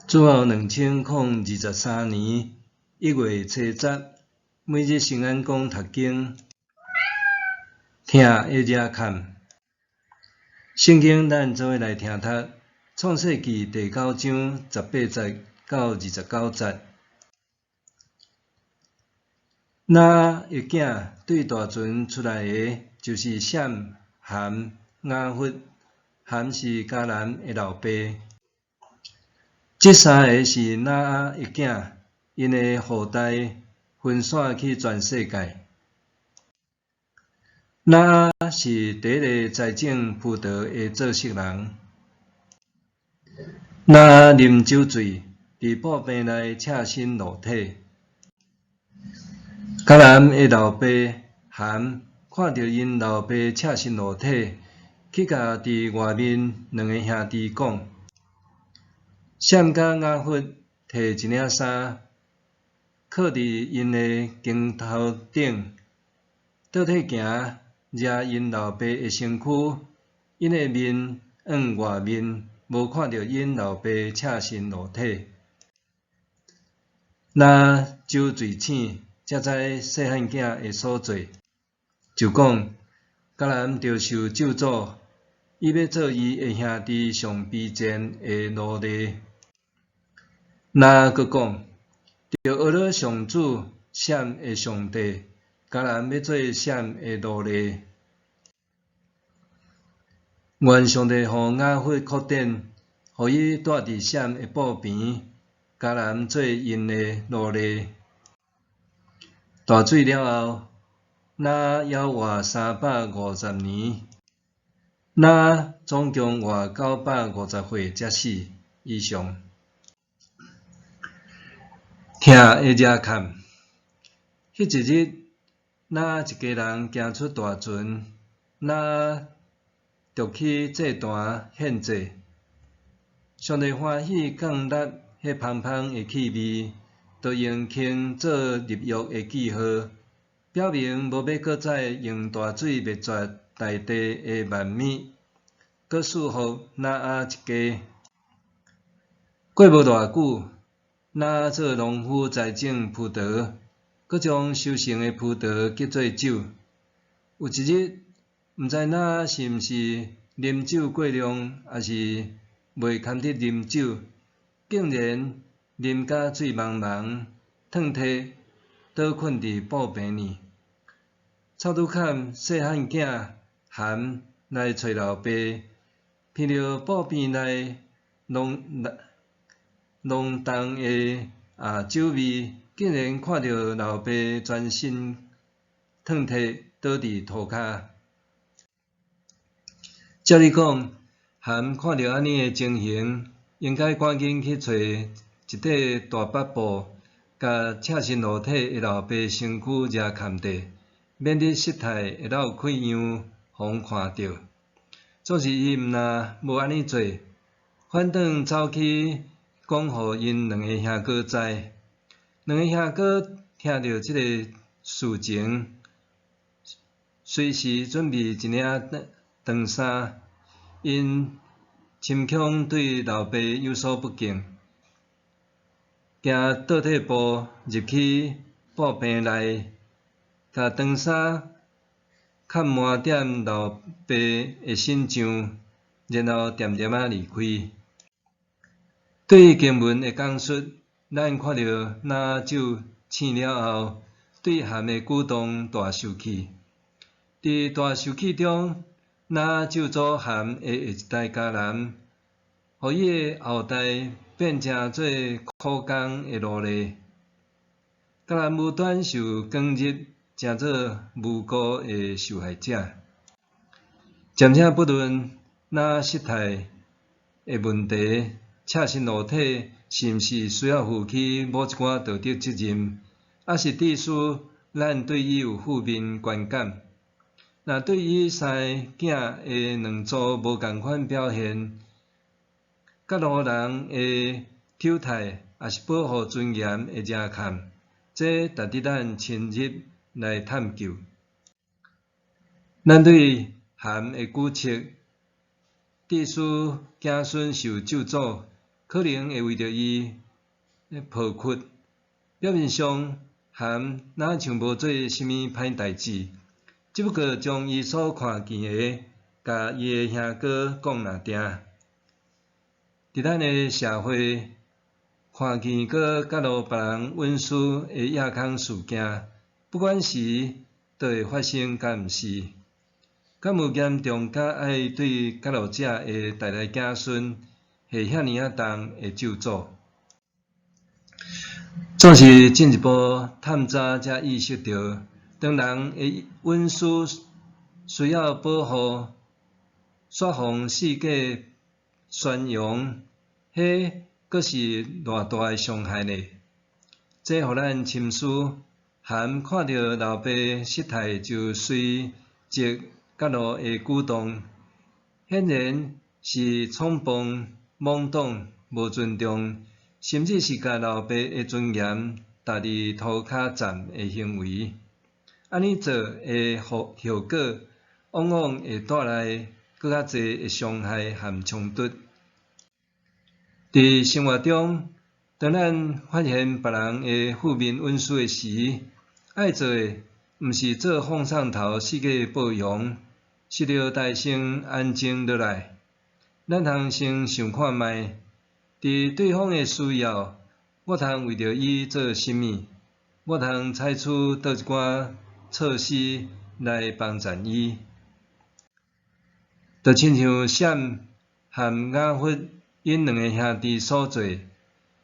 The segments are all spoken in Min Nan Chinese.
主後2023年1月七十，每日聖安講讀經，疼的賈坎。聖經咱做伙來聽讀《創世記》第九章18節到29節。挪亞的囝對大船出來的，就是閃、含、雅弗。含是迦南的老爸。這三个是挪亞的囝，𪜶的後代分散去全世界。挪亞是第一个栽種葡萄的做穡人。挪亞啉酒醉，佇布棚內赤身露體。迦南的老爸含看著𪜶老爸赤身露體，去共佇外面兩个兄弟講。閃佮雅弗提一領衫，囥佇𪜶的肩頭頂，倒退行，掠𪜶老爸的身軀，𪜶的面向外面，無看著𪜶老爸赤身露體。挪亞酒醉醒，才知細漢囝的所做，就講迦南著受咒詛，伊欲做伊的兄弟上卑賤的奴隸。挪亞閣講，著學了上主閃的上帝，迦南欲做閃的奴隸。願上帝予雅弗擴展，予伊蹛佇閃的布棚，迦南做𪜶的奴隸。大水了後，挪亞猶活350年，挪亞總共活950歲才死。以上。疼的賈坎，彼一日，挪亞一家人行出大船，挪亞著去祭壇獻祭。上帝歡喜降納彼芳芳的氣味，就用氫做立約的記號，表明無欲閣再用大水滅絕大地的萬物，閣賜福挪亞一家。過無偌久，挪亞做農夫栽種葡萄，閣將收成的葡萄結做酒。有一日，毋知挪亞是毋是啉酒過量，抑是袂堪得啉酒，竟然啉甲醉茫茫，褪體倒睏佇布棚裡。湊拄坎細漢囝含來揣老爸，聞著布棚內濃濃重的酒味，竟然看著老爸全身褪體倒佇塗跤。照理講，含看著按呢的情形，應該趕緊去揣一塊大白布，共赤身露體的老爸身軀遮蓋著，免得失態會落潰樣，予人看著。總是伊毋但無按呢做，反轉走去講予𪜶兩个兄哥知。兩个兄哥聽著這个事情，隨時準備一領長衫，𪜶深恐對老爸有所不敬，行倒退步入去布棚內，共長衫蓋滿踮老爸的身上，然後恬恬仔離開。對經文的講述，咱看著挪亞酒醒了後，對含的舉動大受氣。佇大受氣中，挪亞咒詛含的下一代迦南，予伊的後代變成做苦工的奴隸。迦南無端受捲入，成做無辜的受害者。暫且不論挪亞失態的問題，赤身露體是毋是需要負起某一寡道德責任，抑是至少咱對伊有負面觀感。若對伊三个囝的兩組無仝款表現，佮路人的醜態，抑是保護尊嚴的遮坎，這值得咱深入來探究。咱對含的舉斥，致使子孫受咒詛，可能會為著伊抱屈。表面上含若像無做啥物歹代誌，只不過將伊所看見的，共伊的兄哥講爾定。佇咱的社會，看見閣揭露別人隱私的亞康事件，不管時都會發生，敢毋是？敢有嚴重甲愛對揭露者的代代子孫下遐爾仔重的咒詛？總是進一步探查才意識著，當人的隱私需要保護，煞予四界宣揚，彼閣是偌大的傷害呢？這予咱深思，含看著老爸失態就隨即揭露的舉動，顯然是衝動、懵懂、無尊重，甚至是共老爸的尊嚴踏佇塗跤站的行為。按呢做的後果，往往會帶來閣較濟的傷害和衝突。佇生活中，當咱發現別人的負面隱私的時，愛做的毋是做放送頭四界報揚，是著大聲安靜落來。咱通先想看覓，佇對方的需要，我通為著伊做啥物？我通採取佗一寡措施來幫贊伊。就親像閃和雅弗𪜶兩个兄弟所做，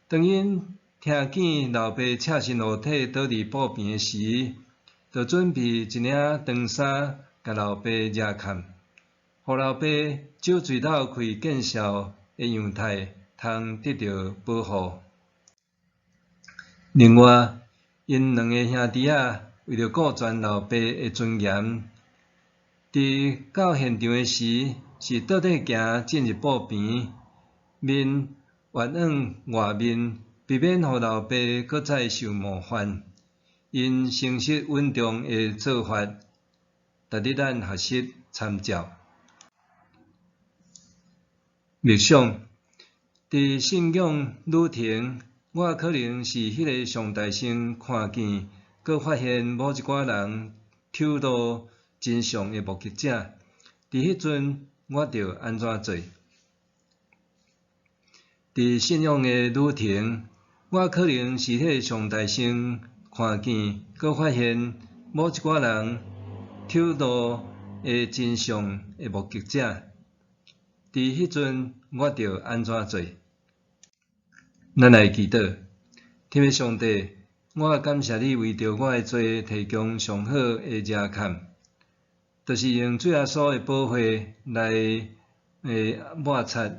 當𪜶聽見老爸赤身露體倒佇布棚時，就準備一領長衫共老爸遮蓋，予老爸酒醉鬥開見笑的樣態通得著保護。另外，𪜶兩个兄弟仔為著顧全老爸的尊嚴，佇到現場的時，是倒底行進入布棚，面越往外面，避免予老爸閣再受冒犯。𪜶誠實穩重的做法，值得咱學習參照。默想，佇信仰旅程，我可能是彼个上大聲看見、閣發現某一寡人醜陋真相的目擊者。佇彼陣，我著按怎做？佇信仰的旅程，我可能是彼个上大聲看見、閣發現某一寡人醜陋的真相的目擊者。佇彼陣，我著按怎做？咱來祈禱，天父上帝，我感謝你為著我的罪提供上好的遮蓋，就是用主耶穌的寶血來抹擦，予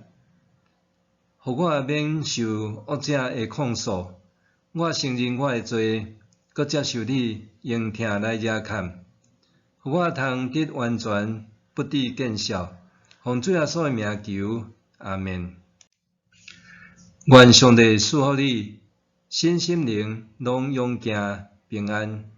我免受惡者的控訴。我承認我的罪，閣接受你用疼來遮蓋，予我通得完全，不致見笑。奉主耶穌的名求，阿們。願上帝賜福你，身心靈攏勇健平安。